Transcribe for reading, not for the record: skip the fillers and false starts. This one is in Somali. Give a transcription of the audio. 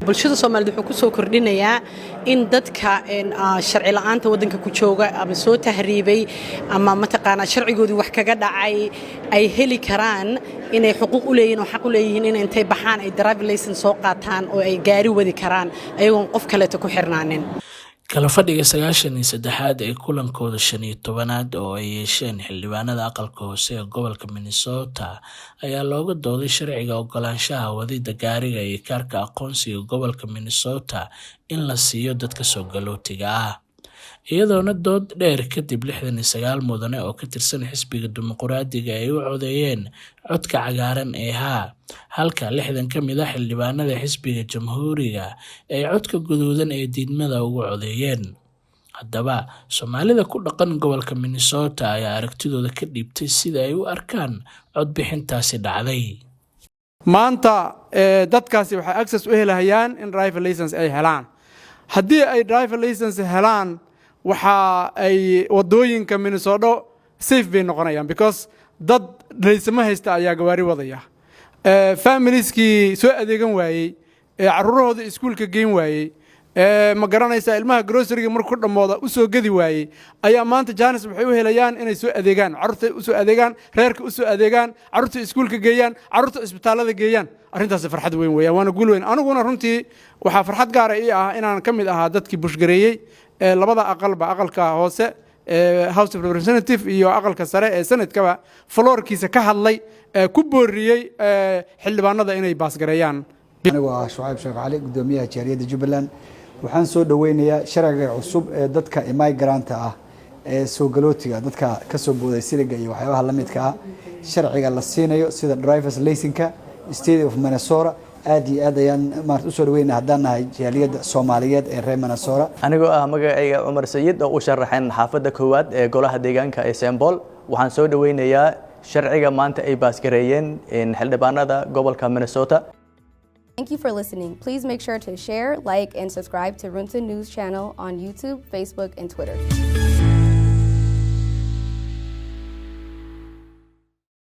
Bulshada Soomaaliyed wuxuu ku soo kordhinayaa in dadka sharci la'aanta waddanka ku jooga ama soo tahriibay ama mataqaanaa sharcigoodii wax kaga dhacay ay heli karaan inay xuquuq u leeyihin oo xaq u leeyihiin in intay baxaan ay driver license soo qaataan oo ay gaari wadi karaan ayagoon qof kaleeto ku xirnaanin. Kala fadhiga 93aad ee kulankooda 15aad oo ay yeesheen xildhibaanada aqalka hoose ee gobolka Minnesota ayaa looga dooday sharciga ogolaanshaha wadida gaariga iyo kaarka aqoonsiga gobolka Minnesota in la siiyo dadka soo galootiga ah, iyadoona dood dheer kadib 69 mudane oo ka tirsan xisbiga Dimuqraadiga ay u codeeyeen codka cagaaran ee haa, halka 60 ka mid ah xildhibaanada xisbiga Jamhuuriga ay codka guduudan ee diidmada ugu codeeyeen. Haddaba, Soomaalida ku dhaqan gobolka Minnesota ayaa aragtidooda ka dhiibtay sida ay u arkaan codbixintaasi dhacday. Maanta dadkaasi waxay access u helahayaan in driver license ay helaan. Haddii ay driver license helaan, waxa ay wadooyinka Minnesota safe bay noqonayaan, because dad laysamo haysta ayaa gawaari wadaya. Familieskii soo adeegan waayey ee carruurahooda iskuulka geyn waayey, ma garanaysaa, ilmaha groceryga markuu ku dhammooda u soo gedi waayey ayaa maanta chance waxay u helayaan inay soo adeegaan, carruurta u soo adeegaan, reerka u soo adeegaan, carruurta iskuulka geeyaan, carruurta isbitaallada geeyaan. Arrintaasi farxad weyn weeyaan, waana guul weyn. Aniguna runtii waxaa farxad gaara ii ah inaan ka mid ahaa dadkii push gareeyey ee labada aqalba, aqalka hoose ee House of Representative iyo aqalka sare ee Senatekaba, floorkiisa ka hadlay ee ku booriyey xildhibaanada inay pass gareeyaan. Anigu ah Shucayb Sheekh Cali, guddoomiyaha jaaliyadda Jubbaland, waxaan soo dhoweynayaa sharciga cusub ee dadka immigranta ah ee soo galootiga, dadka ka soo booday siliga iyo waxyaabaha la midka ah, sharciga la siinayo sida drivers licenseka State of Minnesota. Aad iyo aad ayaan maarata usoo dhaweynaya haddaan nahay jaaliyadda Soomaaliyeed ee reer Minnesota. Anigoo ah magacayga Cumar Sayid oo u sharaxeen xaafadda koowaad ee golaha deegaanka ee St. Paul, waxaan soo dhoweynayaa sharciga maanta ay pass gareeyeen xildhibaanada gobolka Minnesota. Thank you for listening. Please make sure to share, like, and subscribe to Runta News Channel on YouTube, Facebook, and Twitter.